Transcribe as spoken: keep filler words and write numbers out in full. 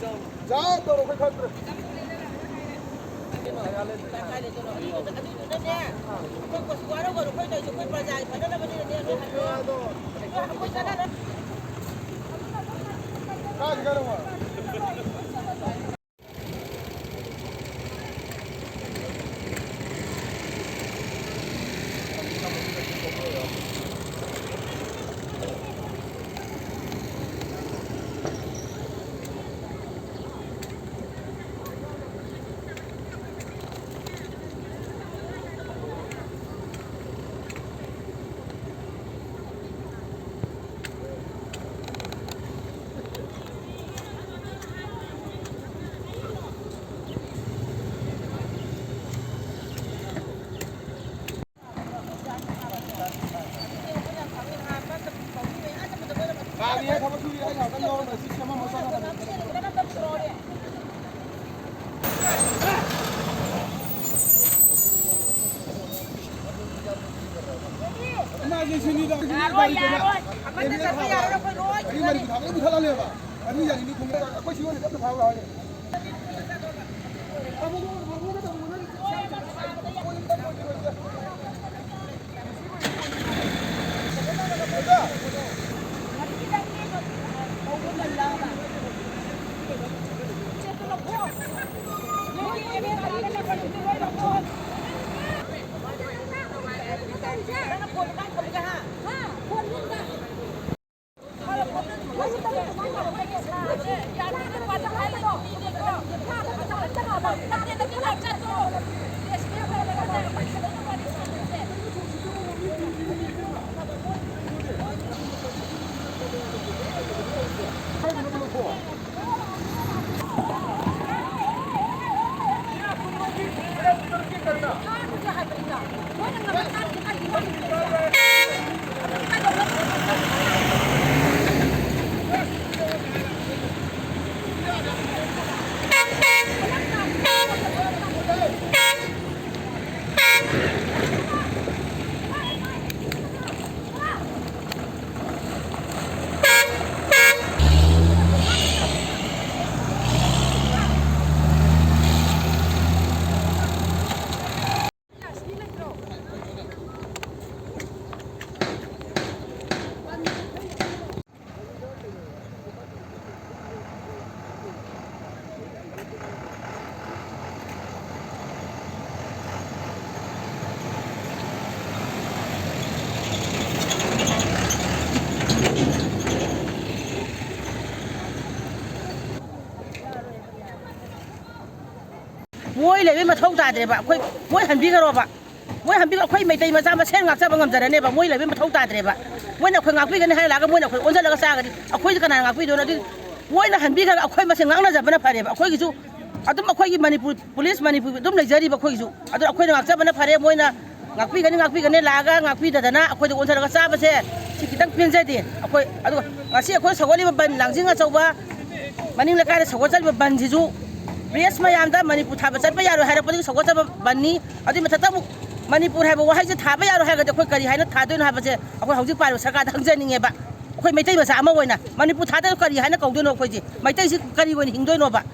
ꯖꯥꯠ ꯇꯧꯔꯣ, ꯑꯩꯈꯣꯏ ꯈꯪꯗ꯭ꯔꯦ꯫ ꯑꯗꯨꯗꯨꯅꯅꯦ, ꯑꯩꯈꯣꯏ ꯀꯣꯁꯤꯛ ꯋꯥꯔꯧꯒꯅꯨ, ꯑꯩꯈꯣꯏ ꯇꯧꯔꯤꯁꯦ ꯑꯩꯈꯣꯏ ꯄ꯭ꯔꯖꯥꯒꯤ ꯐꯅꯅꯕꯅꯤꯅꯅꯦ, ꯅꯣꯏ ꯍꯜꯂꯣ꯫ ꯅꯣꯏ ꯑꯩꯈꯣꯏ ꯆꯠꯅꯔ- ꯀꯥꯏꯗ ꯀꯥꯏꯗ ꯋꯥ? ꯀꯥꯡꯉꯦ, ꯊꯕꯛ ꯁꯨꯔꯤ, ꯑꯩ ꯉꯥꯛꯇꯪ ꯌꯥꯎꯔꯝꯕ ꯁꯤ ꯁꯦꯝꯃꯝꯃꯣ ꯆꯪꯉꯝꯕꯅꯤ꯫ ꯏꯃꯥꯔꯖꯦꯟꯁꯤꯅꯤꯗ꯫ ꯌꯥꯔꯣꯏ, ꯌꯥꯔꯣꯏ꯫ ꯑꯃꯠꯇ ꯆꯠꯄ ꯌꯥꯔꯣꯏ, ꯑꯩꯈꯣꯏ ꯂꯣꯏ ꯒꯥꯔꯤ ꯃꯔꯤ ꯄꯨꯊꯣꯛꯑꯒ ꯂꯣꯏ ꯄꯨꯊꯣꯛꯍꯜꯂꯦꯕ꯫ ꯑꯗꯨ ꯌꯥꯔꯤꯅꯤ ꯈꯨꯟꯗ ꯑꯩꯈꯣꯏ ꯁꯤꯉꯣꯟꯗ ꯑꯝꯇ ꯊꯥꯔꯨ ꯂꯥꯎ ꯍꯥꯏꯅꯦ꯫ ꯃꯣꯏ ꯂꯩꯕꯩ ꯃꯊꯧ ꯇꯥꯗ꯭ꯔꯦꯕ꯫ ꯑꯩꯈꯣꯏ, ꯃꯣꯏ ꯍꯟꯕꯤꯈ꯭ꯔꯣꯕ꯫ ꯃꯣꯏ ꯍꯟꯕꯤꯈ꯭ꯔꯣ꯫ ꯑꯩꯈꯣꯏ ꯃꯩꯇꯩ ꯃꯆꯥ ꯃꯁꯦꯟ ꯉꯥꯛꯆꯕ ꯉꯝꯖꯔꯅꯦꯕ꯫ ꯃꯣꯏ ꯂꯩꯕꯩ ꯃꯊꯧ ꯇꯥꯗ꯭ꯔꯦꯕ꯫ ꯃꯣꯏꯅ ꯑꯩꯈꯣꯏ ꯉꯥꯛꯄꯤꯒꯅꯤ ꯍꯥꯏꯔ ꯂꯥꯛꯑꯒ ꯃꯣꯏꯅ ꯑꯩꯈꯣꯏ ꯑꯣꯟꯁꯤꯜꯂꯒ ꯆꯥꯒꯗꯤ ꯑꯩꯈꯣꯏꯗꯤ ꯀꯅꯥꯅ ꯉꯥꯛꯄꯤꯗꯣꯏꯅꯣ? ꯑꯗꯨꯗꯤ ꯃꯣꯏꯅ ꯍꯟꯕꯤꯈ꯭ꯔꯒ ꯑꯩꯈꯣꯏ ꯃꯁꯦꯟ ꯉꯥꯛꯅꯖꯕꯅ ꯐꯔꯦꯕ꯫ ꯑꯩꯈꯣꯏꯒꯤꯁꯨ ꯑꯗꯨꯝ ꯑꯩꯈꯣꯏꯒꯤ ꯃꯅꯤꯄꯨꯔ ꯄꯨꯂꯤꯁ, ꯃꯅꯤꯄꯨꯔꯒꯤ ꯑꯗꯨꯝ ꯂꯩꯖꯔꯤꯕ ꯑꯩꯈꯣꯏꯒꯤꯁꯨ꯫ ꯑꯗꯨ ꯑꯩꯈꯣꯏꯅ ꯉꯥꯛꯆꯕꯅ ꯐꯔꯦ꯫ ꯃꯣꯏꯅ ꯉꯥꯛꯄꯤꯒꯅꯤ, ꯉꯥꯛꯄꯤꯒꯅꯤ ꯂꯥꯛꯑꯒ ꯉꯥꯛꯄꯤꯗꯗꯅ ꯑꯩꯈꯣꯏꯗ ꯑꯣꯟꯊꯔꯒ ꯆꯥꯕꯁꯦ ꯁꯤ ꯈꯤꯇꯪ ꯄꯦꯟꯖꯗꯦ꯫ ꯑꯩꯈꯣꯏ, ꯑꯗꯨꯒ ꯉꯁꯤ ꯑꯩꯈꯣꯏ ꯁꯧꯒꯠꯂꯤꯕ ꯕꯟ, ꯂꯥꯡꯖꯤꯡ ꯑꯆꯧꯕ ꯃꯅꯤꯡ ꯂꯩꯀꯥꯏꯗ ꯁꯧꯒꯠꯆꯔꯤꯕ ꯕꯟꯁꯤꯁꯨ ꯄ꯭ꯔꯦꯁ ꯃꯌꯥꯝꯗ ꯃꯅꯤꯄꯨꯔ ꯊꯥꯕ ꯆꯠꯄ ꯌꯥꯔꯣꯏ ꯍꯥꯏꯔꯛꯄꯗꯒꯤ ꯁꯧꯒꯠꯆꯕ ꯕꯟꯅꯤ꯫ ꯑꯗꯨꯒꯤ ꯃꯊꯛꯇ ꯑꯃꯨꯛ ꯃꯅꯤꯄꯨꯔ ꯍꯥꯏꯕ ꯋꯥꯍꯩꯁꯦ ꯊꯥꯕ ꯌꯥꯔꯣꯏ ꯍꯥꯏꯔꯒꯗꯤ ꯑꯩꯈꯣꯏ ꯀꯔꯤ ꯍꯥꯏꯅ ꯊꯥꯗꯣꯏꯅꯣ ꯍꯥꯏꯕꯁꯦ ꯑꯩꯈꯣꯏ ꯍꯧꯖꯤꯛ ꯄꯥꯜꯂꯤꯕ ꯁꯔꯀꯥꯔꯗ ꯍꯪꯖꯅꯤꯡꯉꯦꯕ꯫ ꯑꯩꯈꯣꯏ ꯃꯩꯇꯩ ꯃꯆꯥ ꯑꯃ ꯑꯣꯏꯅ ꯃꯅꯤꯄꯨꯔ ꯊꯥꯗꯅ ꯀꯔꯤ ꯍꯥꯏꯅ ꯀꯧꯗꯣꯏꯅꯣ? ꯑꯩꯈꯣꯏꯁꯦ ꯃꯩꯇꯩꯁꯤ ꯀꯔꯤ ꯑꯣꯏꯅ ꯍꯤꯡꯗꯣꯏꯅꯣꯕ?